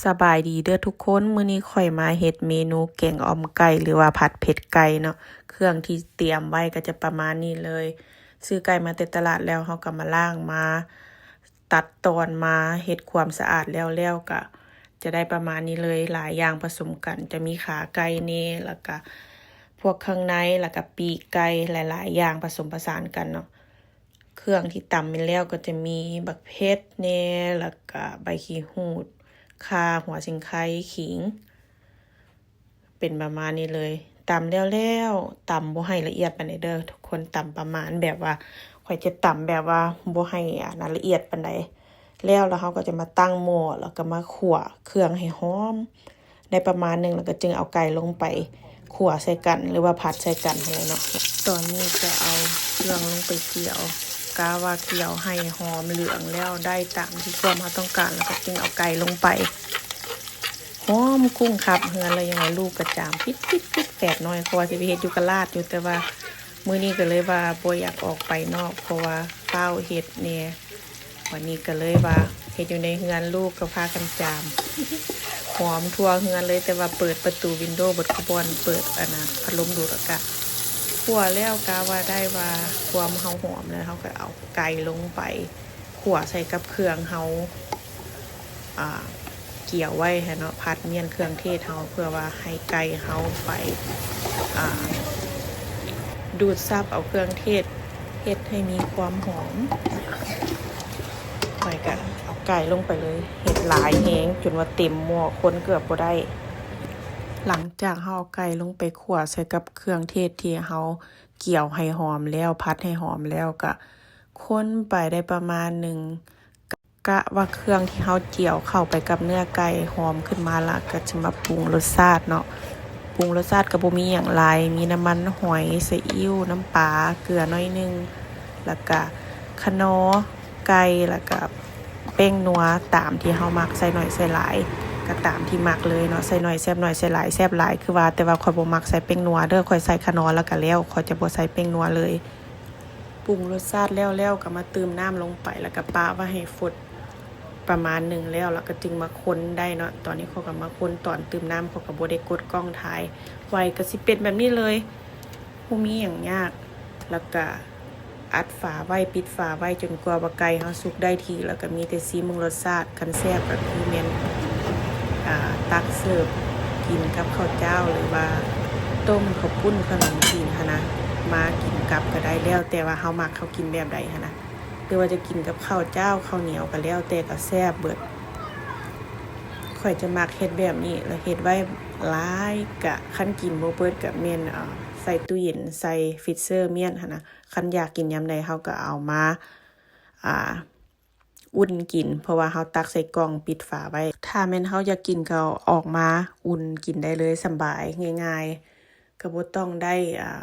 ສະບາຍດີເດີທຸກຄົນ, ມື້ນີ້ຂ້ອຍມາເຮັດເມນູແກງອ່ອມໄກ່ ຫຼືວ່າຜັດເຜັດໄກ່ເນາະ. ເຄື່ອງທີ່ຕຽມໄວ້ກໍຈະປະມານນີ້ເລີຍ. ຊື້ໄກ່ມາແຕ່ຕະຫຼາດແລ້ວ ເຮົາກໍມາລ້າງ ມາຕັດຕອນ ມາເຮັດຄວາມສະອາດແລ້ວໆ ກໍຈະໄດ້ປະມານນີ້ເລີຍ. ຫຼາຍຢ່າງປະສົມກັນ, ຈະມີຂາໄກ່ແດ່ ແລ້ວກໍພວກເຄື່ອງໃນ ແລ້ວກໍປີກໄກ່ ຫຼາຍໆຢ່າງປະສົມປະສານກັນເນາະ. ເຄື່ອງທີ່ຕຳແມ່ນແລ້ວກໍຈະມີບັກເຜັດແດ່ ແລ້ວກະໃບຂີ້ຫູດ, ຂ່າ, ຫົວສີໄຄ, ຂີງ ເປັນປະມານນີ້ເລີຍ. ຕຳແລ້ວໆ ຕຳບໍ່ໃຫ້ລະອຽດປານໃດເດີທຸກຄົນ, ຕຳປະມານແບບວ່າ ຂ້ອຍຈະຕຳແບບວ່າບໍ່ໃຫ້ອັນນັ້ນລະອຽດປານໃດ. ແລ້ວ ແລ້ວເຮົາກໍຈະມາຕັ້ງໝໍ້ ແລ້ວກໍມາຂົ້ວເຄື່ອງໃຫ້ຫອມ ໄດ້ປະມານໜຶ່ງ ແລ້ວກໍຈຶ່ງເອົາໄກ່ລົງໄປຂົ້ວໃສ່ກັນ ຫຼືວ່າຜັດໃສ່ກັນຫັ້ນແຫຼະເນາະ. ຕອນນີ້ກໍເອົາເຄື່ອງລົງໄປກ່ຽວ, ກະວ່າກ່ຽວໃຫ້ຫອມເຫຼືອງແລ້ວ ໄດ້ຕາມທີ່ຄວາມເຮົາຕ້ອງການ ແລ້ວກໍຈຶ່ງເອົາໄກ່ລົງໄປ. ຫອມກຸ້ງຄັບເຮືອນເລີຍ, ຍັງວ່າລູກກະຈາມປິດໆໆ ແປດນ້ອຍ ເພາະວ່າຊິໄປເຮັດຢູ່ກະລາດຢູ່, ແຕ່ວ່າມື້ນີ້ກໍເລີຍວ່າບໍ່ຢາກອອກໄປນອກ ເພາະວ່າຟ້າວເຮັດແດ່. ວັນນີ້ກໍເລີຍວ່າເຮັດຢູ່ໃນເຮືອນ, ລູກກໍພາກັນຈາມ ຫອມທົ່ວເຮືອນເລີຍ, ແຕ່ວ່າເປີດປະຕູວິນໂດເບິດຄູ່ບ່ອນ, ເປີດອັນນ່າພັດລົມດູດອາກາດ. ຂົ້ວແລ້ວກະວ່າໄດ້ວ່າຄວາມເຮົາຫອມແລ້ວ, ເຮົາກໍເອົາໄກ່ລົງໄປຂົ້ວໃສ່ກັບເຄື່ອງເຮົາ ອ່າ ກ່ຽວໄວ້ຫັ້ນເນາະ, ຜັດມ້ຽນເຄື່ອງເທດເຮົາ ເພື່ອວ່າໃຫ້ໄກ່ເຮົາໄປ ອ່າ ດູດຊັບເອົາເຄື່ອງເທດ ເຮັດໃຫ້ມີຄວາມຫອມ. ຂ້ອຍກະເອົາໄກ່ລົງໄປເລີຍ, ເຮັດຫຼາຍແຮງ ຈົນວ່າເຕັມໝໍ້ ຄົນເກືອບບໍ່ໄດ້. ຫຼັງຈາກເຮົາເອົາໄກ່ລົງໄປຂົ້ວໃສ່ກັບເຄື່ອງເທດທີ່ເຮົາກ່ຽວໃຫ້ຫອມແລ້ວ ຜັດໃຫ້ຫອມແລ້ວ ກະຄົນໄປໄດ້ປະມານໜຶ່ງ ກະວ່າເຄື່ອງທີ່ເຮົາຈຽວເຂົ້າໄປກັບເນື້ອໄກ່ຫອມຂຶ້ນມາລະ ກະຈະມາປຸງລົດຊາດເນາະ. ປຸງລົດຊາດກະບໍ່ມີຫຍັງຫຼາຍ, ມີນ້ຳມັນຫອຍ, ຊີອິ້ວ, ນ້ຳປາ, ເກືອໜ້ອຍໜຶ່ງ, ແລ້ວກະຂະໜໍ່ໄກ່, ແລ້ວກະແປ້ງນົວ ຕາມທີ່ເຮົາມັກ, ໃສ່ໜ້ອຍໃສ່ຫຼາຍກະຕາມທີ່ມັກເລີຍເນາະ. ໃສ່ໜ້ອຍແຊບໜ້ອຍ, ໃສ່ຫຼາຍແຊບຫຼາຍ ຄືວ່າ, ແຕ່ວ່າຂ້ອຍບໍ່ມັກໃສ່ແປ້ງນົວເດີ, ຂ້ອຍໃສ່ຂະໜໍ່ແລ້ວກະແລ້ວ, ຂ້ອຍຈະບໍ່ໃສ່ແປ້ງນົວເລີຍ. ປຸງລົດຊາດແລ້ວໆ ກໍມາຕື່ມນ້ຳລົງໄປ ແລ້ວກໍປະໄວ້ໃຫ້ຟົດປະມານໜຶ່ງແລ້ວ ແລ້ວກໍຈຶ່ງມາຄົນໄດ້ເນາະ. ຕອນນີ້ຂ້ອຍກໍມາຄົນ, ຕອນຕື່ມນ້ຳຂ້ອຍກໍບໍ່ໄດ້ກົດກ້ອງຖ່າຍໄວ້, ກໍຊິເປັນແບບນີ້ເລີຍ, ບໍ່ມີຫຍັງຍາກ. ແລ້ວກໍອັດຝາໄວ້, ປິດຝາໄວ້ ຈົນກວ່າວ່າໄກ່ເຮົາສຸກໄດ້ທີ່, ແລ້ວກໍມີແຕ່ຊີມເບິ່ງລົດຊາດ. ຄັນແຊບກໍຄືແມ່ນ ອ່າ ຕັກເສີບກິນກັບເຂົ້າເຈົ້າ ຫຼືວ່າຕົ້ມເຂົ້າປຸ້ນ ຂະໜົມຈີນຫັ້ນນະ, ມາກິນກັບກໍໄດ້, ແລ້ວແຕ່ວ່າເຮົາມັກເຮົາກິນແບບໃດຫັ້ນນະ, ຫຼືວ່າຈະກິນກັບເຂົ້າເຈົ້າ ເຂົ້າໜຽວກໍແລ້ວແຕ່ ກໍແຊບເບິດ. ຂ້ອຍຈະມັກເຮັດແບບນີ້ ແລ້ວເຮັດໄວ້ຫຼາຍ, ກະຄັນກິນບໍ່ເບິດກໍແມ່ນ ເອົາໃສ່ຕູ້ເຢັນ ໃສ່ຟຣີເຊີມ້ຽນຫັ້ນນະ. ຄັນຢາກກິນຍາມໃດເຮົາກໍເອົາມາ ອ່າ ອຸ່ນກິນ, ເພາະວ່າເຮົາຕັກໃສ່ກ່ອງປິດຝາໄວ້. ຖ້າແມ່ນເຮົາຢາກກິນກໍເອົາອອກມາອຸ່ນກິນໄດ້ເລີຍ, ສຳບາຍ, ງ່າຍໆ, ກໍບໍ່ຕ້ອງໄດ້ ອ່າ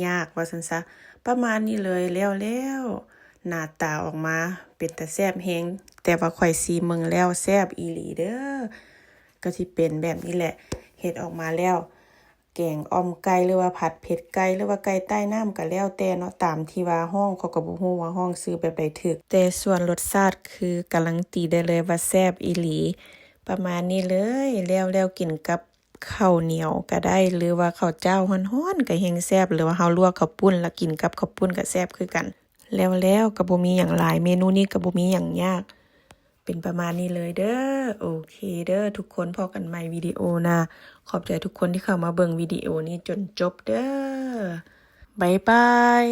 ຍາກວ່າຊັ້ນຊະ. ປະມານນີ້ເລີຍ, ແລ້ວໆ ໜ້າຕາອອກມາເປັນຕາແຊບແຮງ, ແຕ່ວ່າຂ້ອຍຊີມເບິ່ງແລ້ວແຊບອີ່ຫຼີເດີ. ກໍຊິເປັນແບບນີ້ແຫຼະ, ເຮັດອອກມາແລ້ວ ແກງອ່ອມໄກ່ ຫຼືວ່າຜັດເຜັດໄກ່ ຫຼືວ່າໄກ່ໃຕ້ນ້ຳ ກໍແລ້ວແຕ່ເນາະ, ຕາມທີ່ວ່າຮ້ອງ ຂ້ອຍກໍບໍ່ຮູ້ວ່າຮ້ອງຊື່ແບບໃດຖືກ, ແຕ່ສ່ວນລົດຊາດຄືກາລັນຕີໄດ້ເລີຍວ່າແຊບອີ່ຫຼີ. ປະມານນີ້ເລີຍ, ແລ້ວໆ ກິນກັບເຂົ້າໜຽວກໍໄດ້ ຫຼືວ່າເຂົ້າເຈົ້າຮ້ອນໆ ກໍແຮງແຊບ, ຫຼືວ່າເຮົາລວກເຂົ້າປຸ້ນ ແລ້ວກິນກັບເຂົ້າປຸ້ນກໍແຊບຄືກັນ. ແລ້ວໆ ກໍບໍ່ມີຫຍັງຫຼາຍ, ເມນູນີ້ກໍບໍ່ມີຫຍັງຍາກ. ເປັນປະມານນີ້ເລີຍເດີ. ໂອເຄເດີທຸກຄົນ, ພໍ້ກັນໃໝ່ວິດີໂອໜ້າ. ຂອບໃຈທຸກຄົນທີ່ເຂົ້າມາເບິ່ງວິດີໂອນີ້ຈົນຈົບເດີ. ບາຍບາຍ.